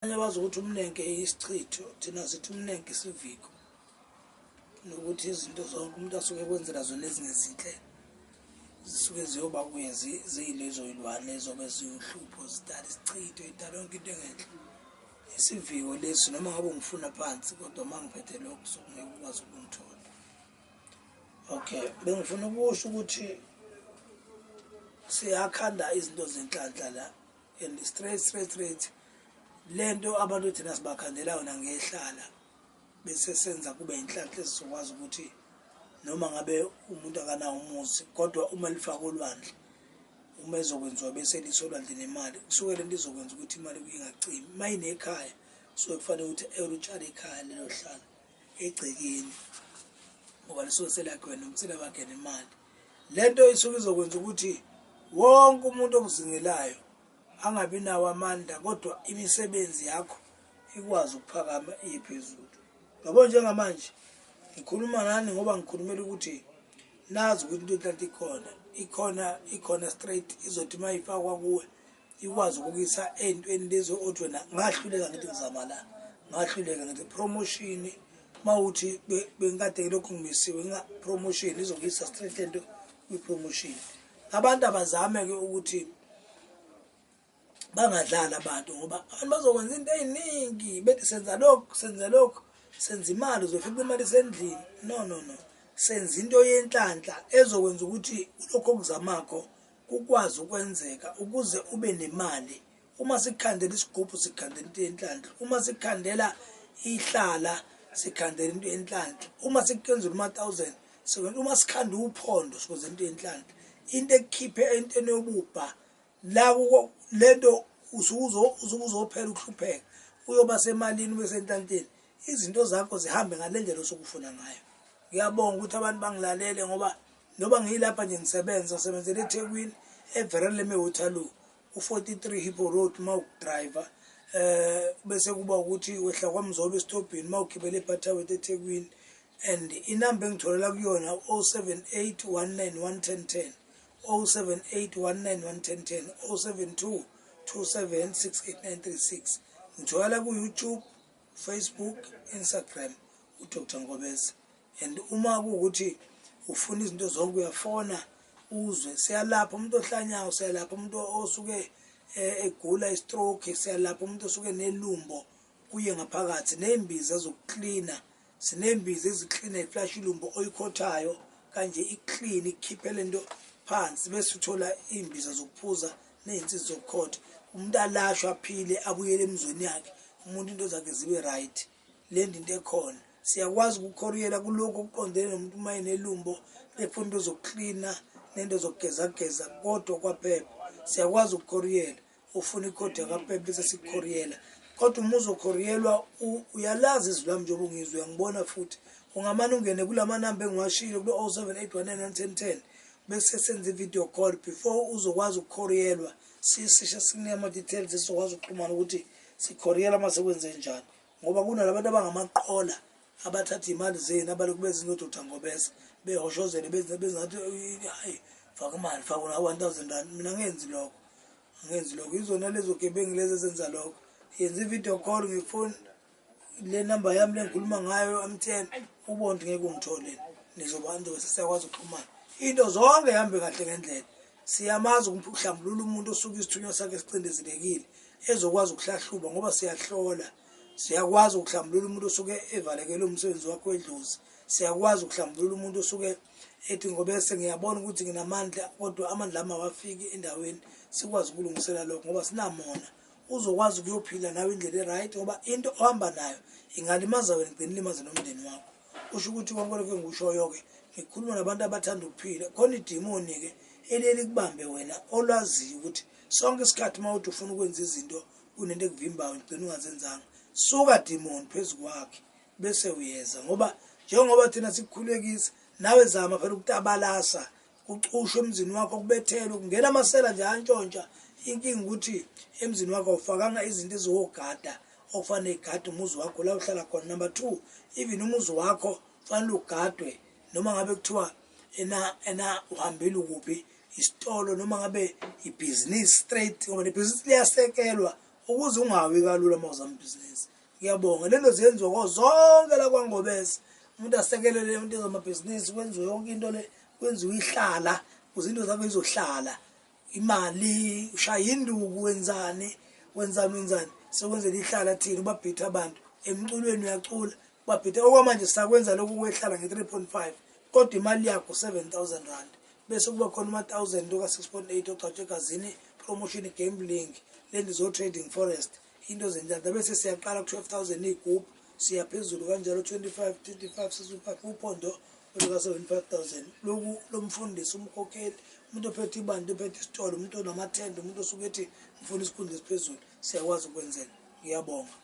Abanye bazi ukuthi umnenke isichitho, thina sithi umnenke isiviko, nokuthi izinto zonke umuntu asuke ekwenzela zona ezingezinhle zisuke ziyoba kuye ziyilezo yilwane ezobe ziwuhlupho, zidala isichitho, idala yonke into engenhle. Isiviko lesi noma ngabe ungifuna phansi kodwa uma ngiphethe lokhu sokungeke ukwazi ukungithola. Okay, bengifuna ukusho ukuthi siyakhanda izinto zenhlanhla la and straight straight straight. Lento abantu thina sibakhandela yona ngehlala bese senza kube inhlanhla esizokwazi ukuthi noma ngabe umuntu akanawo umuzi kodwa uma lifaka olwandle, uma ezokwenziwa bese lisolwandle nemali, kusuke lento izokwenza ukuthi imali kuyingacimi. Uma inekhaya kusuke kufanele ukuthi eyolutshale ekhaya lelo hlala egcekeni ngoba lisuke selakhiwe nomsila wakhe nemali. Lento isuke izokwenza ukuthi wonke umuntu okuzingelayo angabi nawo amandla, kodwa imisebenzi yakho ikwazi ukuphakama iye phezulu. Yabo, njengamanje ngikhuluma nani ngoba ngikhulumela ukuthi nazi ukuthi into enhlanhla ikhona, ikhona, ikhona straight. Izothi uma ifakwa kuwe ikwazi ukukuyisa ey'ntweni lezi othi wena ngahluleka, ngithi ngizama la, ngahluleka. Ngithi promotion, uma uthi bengikade lokhu ngimisiwe, promotion izokuyisa straight lento kwi-promotion. Abantu abazame-ke ukuthi bangadlali abantu, ngoba abantu bazokwenza into ey'ningi bethi senza lokhu, senza lokhu, senza imali, uzofica imali isendlini. No, no, no, senza into yenhlanhla ezokwenza ukuthi lokhu okuzamakho kukwazi ukwenzeka ukuze ube nemali. Uma sikhandela isigubhu, sikhandela into yenhlanhla. Uma sikhandela ihlala, sikhandela into yenhlanhla. Uma sikwenzela uma-thousand, uma sikhanda uphondo, sikwenza into yenhlanhla, into ekukhiphe entweni yobubha la lento usuke uzophela ukuhlupheka, uyoba semalini, ube senhlanhleni, izinto zakho zihambe ngale ndlela osukufuna ngayo. Ngiyabonga ukuthi abantu bangilalele, ngoba noba ngiyilapha nje ngisebenza, ngisebenzela eThekwini, eVerulam, eWaterloo, u-43 Hippo Road uma udriver, bese kuba ukuthi wehla kwaMzobe esitobhini uma ugibele eButterworth eThekwini. And inamba engitholela kuyona 078 191 1010, 078 191 1010, 072 27 68936. Ngitholakala ku-YouTube, Facebook, Instagram, uDr Ngobese. And uma kuwukuthi ufuna izinto zonke, uyafona uzwe. Siyalapha umuntu ohlanyayo, siyalapha umuntu osuke egula i-stroke, siyalapha umuntu osuke nelumbo kuye ngaphakathi, ney'mbiza zokuklina. Sinembiza eziklina, iflash ilumbo oyikhothayo kanje, iclean, ikhiphe lento phansi, bese uthola iy'mbiza zokuphuza ney'nsizi zokukhotha. Umuntu alashwe, aphile, abuyele emizweni yakhe, umuntu into zakhe zibe right. Le into ekhona, siyakwazi ukukhoriyela kulokhu okuqondene nomuntu uma enelumbo, efuna into zokuklina nento zokugezageza, kodwa kwaphepha siyakwazi ukukhoriyela. Ufuna ikhodi yakaPep, bese sikukhoriyela. Kodwa uma uzokhoriyelwa, uyalazi izwi lami njengoba ungizwe, uyangibona futhi, ungamane ungene kula manamba engiwashilo, kulo 078 191 1010, bese senza i-video call before uzokwazi ukukhoriyelwa. Sisishe sikunike ama-details, sizokwazi ukuxhumana ukuthi sikhoriyela uma sekwenze njani, ngoba kunalabantu abangamaqola abathatha iy'mali zenu, abalokhu bezinto oDr Ngobese behoshozele, benzathi hayi, faka imali, faka una R1000. Mina ngenzi lokho, angenzi lokho. Izona lezo gebengu lezi ezenza lokho. Yenza i-video call ngefoni le namba yami le ngikhuluma ngayo, MTN, ubone ukuthi ngeke ungithole. Nizoba nizobe sesiyakwazi ukuxhumana, into zonke ihambe kahle ngendlela. Siyamazi ukuhlambulula umuntu osuke isithunywa sakhe sicindezelekile, ezokwazi ukuhlahluba, ngoba siyahlola. Siyakwazi ukuhlambulula umuntu osuke evalekele umsebenzi wakhe wedlozi. Siyakwazi ukuhlambulula umuntu osuke ethi, "Ngobese, ngiyabona ukuthi nginamandla, kodwa amandla ami awafiki endaweni." Sikwazi ukulungisela lokho ngoba sinamona. Uzokwazi ukuyophila nawe indlela e-right, ngoba into ohamba nayo ingalimaza wena, igcine ilimaze nomndeni wakho. Kusho ukuthi konke lokhu engikushoyo-ke, ngikhuluma nabantu abathanda ukuphila. Khona idimoni-ke eliye likubambe wena olwaziyo ukuthi sonke isikhathi uma uthi ufuna ukwenza izinto kunento ekuvimbayo, ugcina ungazenzanga. Suka dimoni phezu kwakhe, bese uyeza, ngoba njengoba thina sikukhulekisa, nawe zama phela ukutabalasa, kucushwe emzini wakho, kubethelwe, kungena amasela nje antshontsha. Inkinga ukuthi emzini wakho awufakanga izinto eziwogada okufanele igade umuzi wakho la uhlala khona. Number two, even umuzi wakho kufanele ugadwe, noma ngabe kuthiwa ena uhambile ukuphi, isitolo noma ngabe ibhizinisi straight, ngoba nebhizinisi liyasekelwa. Ukuze ungawi kalula uma uzama ibhizinisi. Ngiyabonga. Lento ziyenziwa ko zonke la kwaNgobese. Umuntu asekelele into ezamabhizinisi kwenziwe yonke into le kwenziwe ihlala ukuze into zakho izohlala. Imali ushaya induku wenzani wenzani wenzani sekwenzela ihlala thina ubabhitha abantu emculweni uyacula ubabhitha okwamanje sakwenza lokhu kwehlala nge-3.5 kodwa imali yakho 7000 rand bese kuba khona uma-1000 oka-6.8 ogcatshwe egazini promotion gambling lento zo-trading forest into zenhlanhla bese siyaqala ku-12000 iy'gubhu siya phezulu kanjalo 25 35 65 uphondo oluka-75000 loku lomfundisi umkhokheli umuntu ophethe ibandla ophethe isitolo umuntu onamathenda umuntu osuke ethi ngifuna isikhundla esiphezulu siyakwazi ukwenzela ngiyabonga.